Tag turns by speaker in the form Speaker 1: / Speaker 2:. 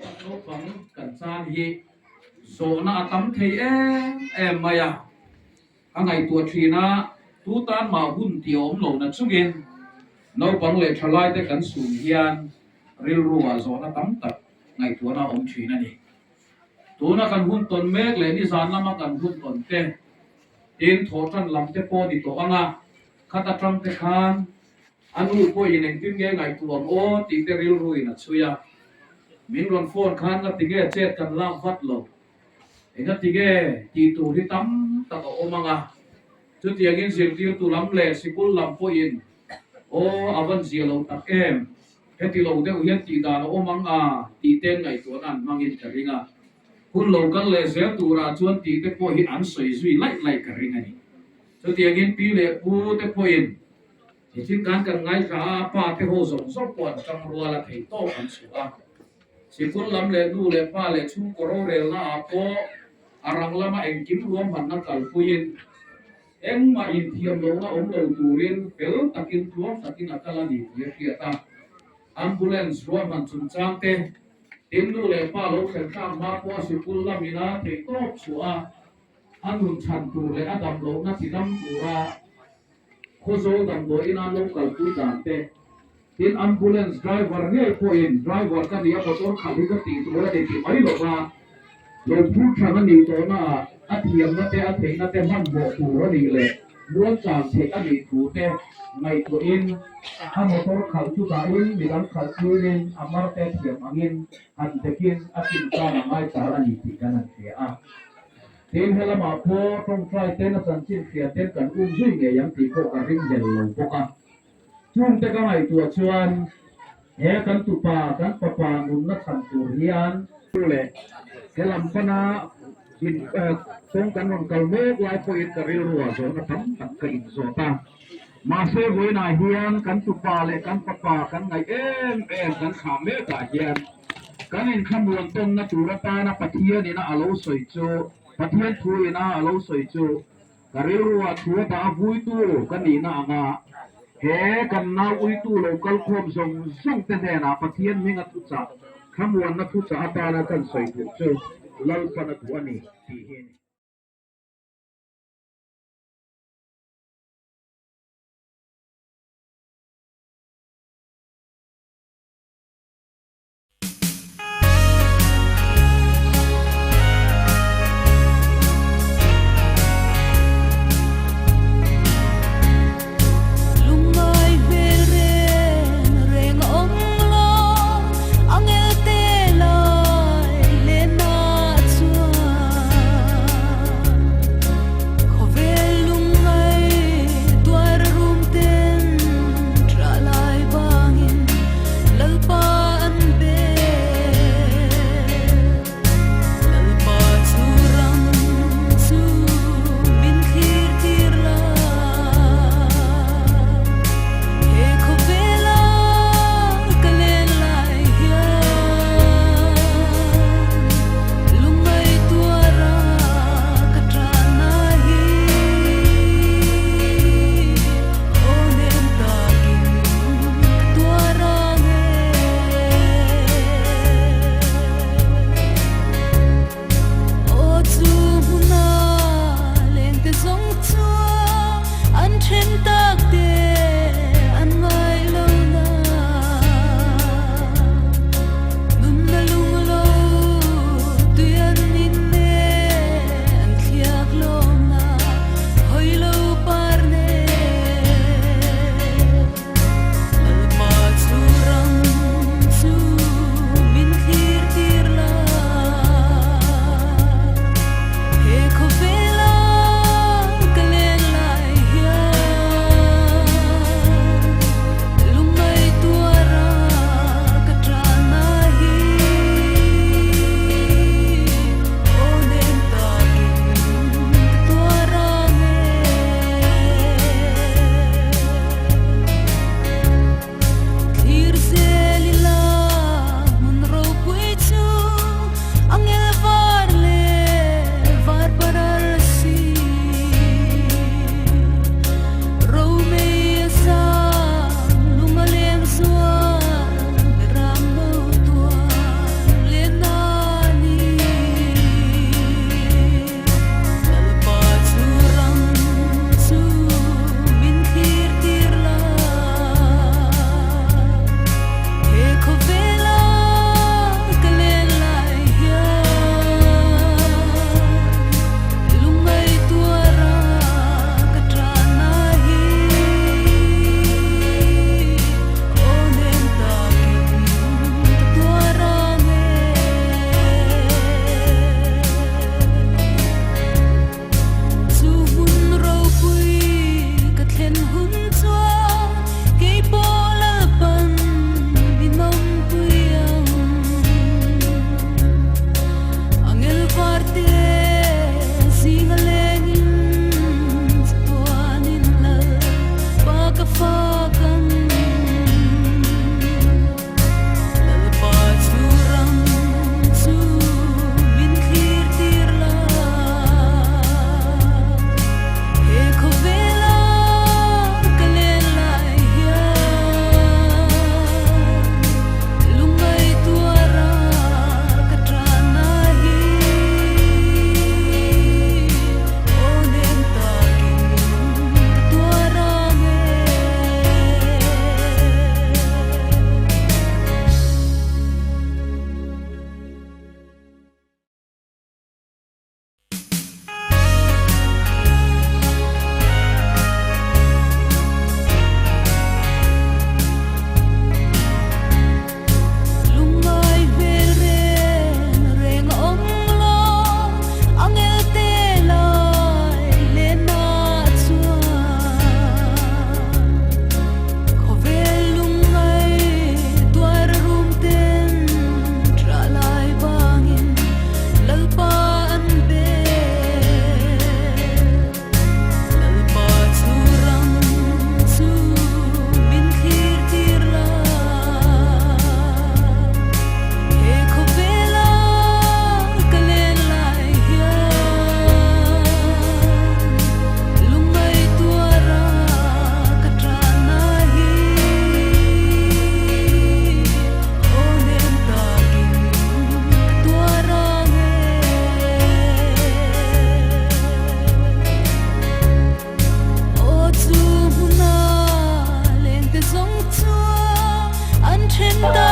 Speaker 1: tak naupang kan chan hi zawhna a tam thei em em mai a. A ngaihtuah thin a, tu tan mah hun tih a awm lo na chungin naupang leh thalaite kan sum hian rilru ah zawhna tam tak ngaihtuahna a awm thin a ni. Tuna kan hun tawn mek leh nizan lama kan hun tawn te, tin thawhtan lam te pawh ni tawh ang a, khat atang te khan a nu pawhin engtin nge ngaihtuah ang aw tih te rilruin a chhui a. Min rawn phone khan ngati nge chet kan lak vat lo. Engati nge tih tur hi tam tak a awm ang a, chutiangin zirtirtu lam leh sikul lam pawhin aw a van zia lo tak em, heti lo deuh hian tih dan a awm ang a tih ten ngaihtuahna an hmangin ka ring a, hun lo kal leh zel turah chuan tih te pawh hi an sawi zui laih laih ka ring a ni. Chutiangin pi leh pu te pawhin i thil kan kan ngaithla a, pa te ho zawng zawng pawh an tang rual a thei tawk an chhuah a. Sikul lam leh nu leh pa leh chhungkaw rorelna ah pawh a rang lama engkim ruahmanna kalpuiin engmah inthiam lohna awm lo turin fel takin tluang takin a kal a ni tih a hriat a. Ambulance ruahman chungchang te, tin nu leh pa lo thlen thlak hma pawh a sikul lamina theihtawp chhuah a, a nun chhan tur leh a dam lohna chi dam tura Khawzawl damdawiin a lo kalpui dan te, tin ambulance driver ngei pawhin driver ka nia motor khalh hi ka tih tur a ni tih mai lova lo phur than a nih tawhna ah a thiamna te a theihna te hmanhmawh tur a nih leh mualchang theih a nih thu te ngaihtuahin a motor khalh chu dahin midang khalh turin a mar te thiam angin han dekin a chinchang a ngaichar a ni tih kan han hria a. Tin, he lamah pawh tawngtai ten a chanchin hria ten kan um zui ngei ang tih pawh ka ring hlel lo bawk a. Chungte ka ngaihtuah chuan he kan tupa, kan fapa nunna chhan tur hian, leh he lam pana in kawng kan rawn kal mek lai pawhin ka rilruah zawhna tam tak ka inzawt a. Mahse, vawiinah hian kan tupa leh kan fapa kan ngaih em em kan thlah mekah hian kan inkhamuan tawnna tur atana Pathian ina a lo sawi chu, Pathian thu ina a lo sawi chu ka rilruah thu a dah a vuitu ka nihna anga he kan nau uitu lo kalkhawm zawng zawng te hnenah Pathian hminga thuchah, thlamuanna thuchah atana kan sawi tur chu Lalpan a duh a ni tih hi a ni.
Speaker 2: Lungngai hmel reng reng a awm lo, angel te lai lenna chuan. ta.